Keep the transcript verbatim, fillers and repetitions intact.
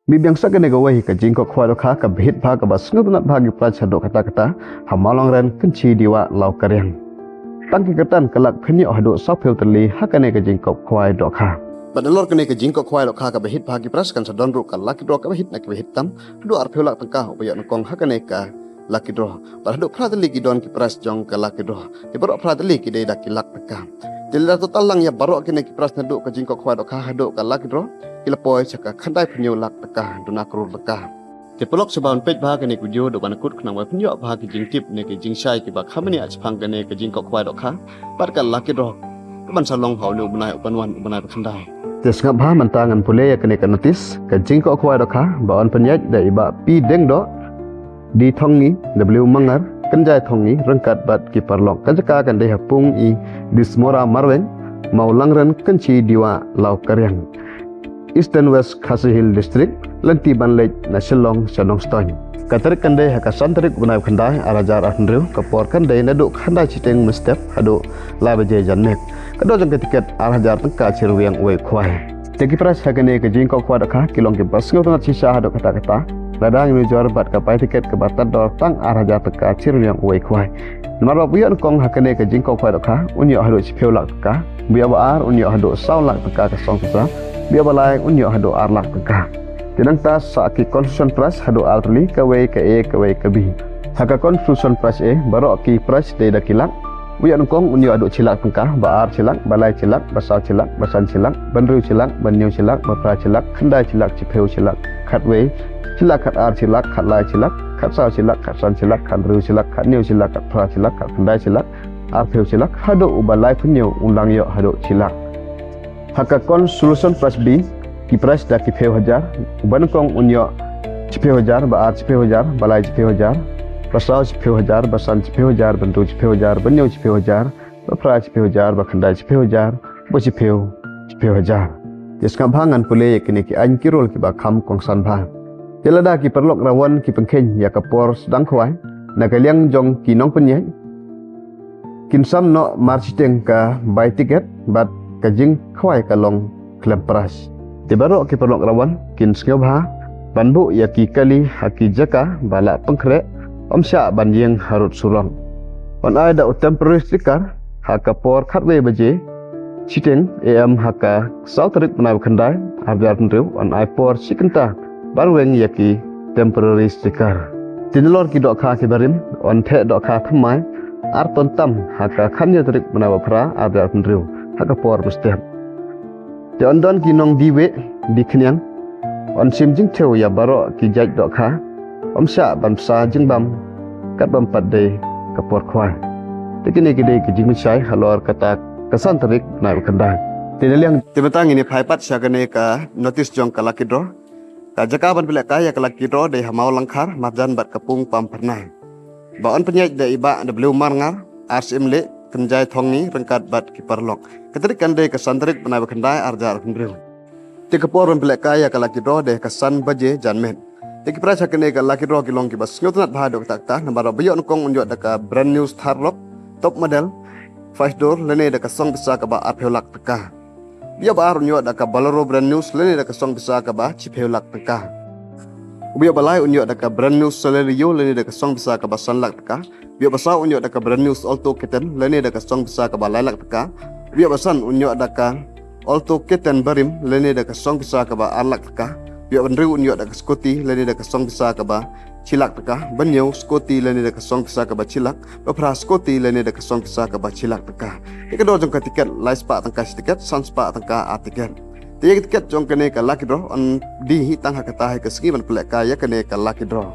Mih biang sa kane kawei ka jingkob khwai dohkha kaba hit bha kaba sngewtynnat bha ki prize haduh katta katta ha Mawlangren, Kynshi, Dewa, Lawkariang. Tang ki kyrdan ka luck phin ïoh haduh saw phew tylli ha kane ka jingkob khwai dohkha. Bad nalor kane ka jingkob khwai dohkha kaba hit bha ki prize kan sa don ruh ka lucky draw kaba hit na kaba hit tam haduh arphew lak tyngka uba ïoh nyngkong ha kane ka lucky draw. Bad haduh phra tylli ki don ki prize jong ka lucky draw. Te baroh phra tylli ki dei da ki lak tyngka. Te lada total lang ïa baroh kine ki prize naduh ka jingkob khwai dohkha haduh ka lucky draw, ki la poi sha ka khyndai phew lak tyngka, duna klur tyngka. Te paralok, sngewbha ban peit bha kane ka video haduh ban kut khnang ba phin ïoh bha ki jingtip ne ki jingshai kiba kham bniah shaphang kane ka jingkob khwai dohkha bad ka lucky draw. Ka ban sa long ha une u bnai u ban wan, u bnai ba khyndai. Te sngap bha, mynta ngan pule ïa kane ka notice ka jingkob khwai dohkha ba yn pynïaid da i Bah P Diengdoh, D Thongngi, W Mangar, Kynjai Thongngi ryngkat bad ki paralok. Ka jaka kan dei ha Pung I, Dismora Marweng, Mawlangren, Kynshi, Dewa, Lawkariang, Eastern West Khasi Hills District, lynti ban leit na Shillong sha Nongstoiñ. Ka tarik kan dei ha ka san tarik u bnai ba khyndai ar hajar arphew hynriew, ka por kan dei naduh khyndai shiteng mynstep haduh lai baje janmiet. Ka dor jong ka tiket ar hajar tyngka, shi ryngwiang uwei u khwai. Te ki prize ha kane ka jingkob khwai dohkha ki long kiba sngewtynnat shisha haduh katta katta. Lada ngi nujor bad ka bai tiket kaba tad dor tang ar hajar tyngka, shi ryngwiang uwei u khwai. Namar ba uba ïoh nyngkong ha kane ka jingkob khwai dohkha un ïoh haduh shiphew lak tyngka, uba ïoh ba ar un ïoh haduh saw lak tyngka ka song pisa, uba ïoh ba lai un ïoh haduh ar lak tyngka. Te nangta sa ki consolation prize haduh ar tylli, kawei ka A, kawei ka B. Ha ka consolation prize A, baroh ki prize dei da ki lak. Uba ïoh nyngkong un ïoh haduh shi lak tyngka, ba ar shi lak, ba lai shi lak, ba saw shi lak, ba san shi lak, ba hynriew shi lak, ba hynñiew shi lak, ba phra shi lak, khyndai shi lak, shiphew shi lak, khatwei shi lak, khatar shi lak, khatlai shi lak, khatsaw shi lak, khatsan shi lak, khathynriew shi lak, khathynñiew shi lak, khatphra shi lak, khatkhyndai shi lak, arphew shi lak, haduh uba laiphew hynñiew un dang ïoh haduh shi lak. Ha ka consolation prize B, ki prize da ki phew hajar, uba nyngkong un ïoh shiphew hajar, ba ar shiphew hajar, ba lai shiphew hajar, ba saw shiphew hajar, ba san shiphew hajar, ba hynriew shiphew hajar, ba hynñiew shiphew hajar, ba phra shiphew hajar, ba khyndai shiphew hajar, ba shiphew shiphew hajar. Te sngap bha, ngan pule ïa kine ki aiñ ki rul kiba kham kongsan bha. Te lada ki paralok rawon ki pynkheiñ ïa ka por sdang khwai na ka liang jong ki nongpynïaid, kin sam noh marshiteng ka bai tiket bad ka jingkhwai ka long khlem prize. Te baroh ki paralok rawon kin sngewbha ban buh ïa ki kali ha ki jaka ba la pynkhreh, ym shah ban ïeng harud surok. Yn ai da u temporary sticker ha ka por khatwei baje shiteng A M ha ka saw tarik bnai ba khyndai ar hajar arphew hynriew, yn ai por shi kynta ban weng ïa ki temporary sticker. Te nalor ki dohkha kiba rim, yn theh dohkha thymmai ar ton tam ha ka khathynñiew tarik bnai ba phra ar hajar arphew hynriew ha ka por mynstep. Te yn don ki nongdie wieh die khñiang, yn shim jingthew ïa baroh ki jait dohkha, ym shah ban bsa jingbam kat bym pat dei ka por khwai. Te kine ki dei ki jingpynshai halor kata ka san tarik bnai ba khyndai. Te na liang, te mynta ngin ïa phai pat sha kane ka notice jong ka lucky draw. Ka jaka ban pynlehkai ïa ka lucky draw dei ha Mawlangkhar marjan bad ka Pung Pampyrnai. Ba yn pynïaid da i Bah W Marngar, R C M Leh, Kynjai Thongngi ryngkat bad ki paralok. Ka tarik kan dei ka san tarik bnai ba khyndai ar hajar arphew hynriew. Te ka por ban pynlehkai ïa ka lucky draw dei ka san baje janmiet. Te ki prize ha kane ka lucky draw ki long kiba sngewtynnat bha haduh katta katta, namar ba uba ïoh nyngkong un ïoh da ka brand new Thar Roxx, top model, five door, lane da ka song pisa kaba arphew lak tyngka. Uba ïoh ba ar un ïoh da ka Bolero brand new lane da ka song pisa kaba shiphew lak tyngka. Uba ïoh ba lai un ïoh da ka brand new Celerio lane da ka song pisa kaba san lak tyngka. Uba ïoh ba saw un ïoh da ka brand new Alto K ten lane da ka song pisa kaba lai lak tyngka. Uba ïoh ba san un ïoh da ka Alto K ten barim lane da ka song pisa kaba ar lak tyngka. Uba ïoh ba hynriew un ïoh da ka scooty lane da ka song pisa kaba shi lak tyngka. Ba hynñiew scooty lane da ka song pisa kaba shi lak. Ba phra scooty lane da ka song pisa kaba shi lak tyngka. Ïa ka dor jong ka tiket lai spah tyngka shi tiket, san spah tyngka ar tiket. Te ïa ka tiket jong kane ka lucky draw yn die hi tang ha kata hi ka sngi ban pynlehkai ïa kane ka lucky draw.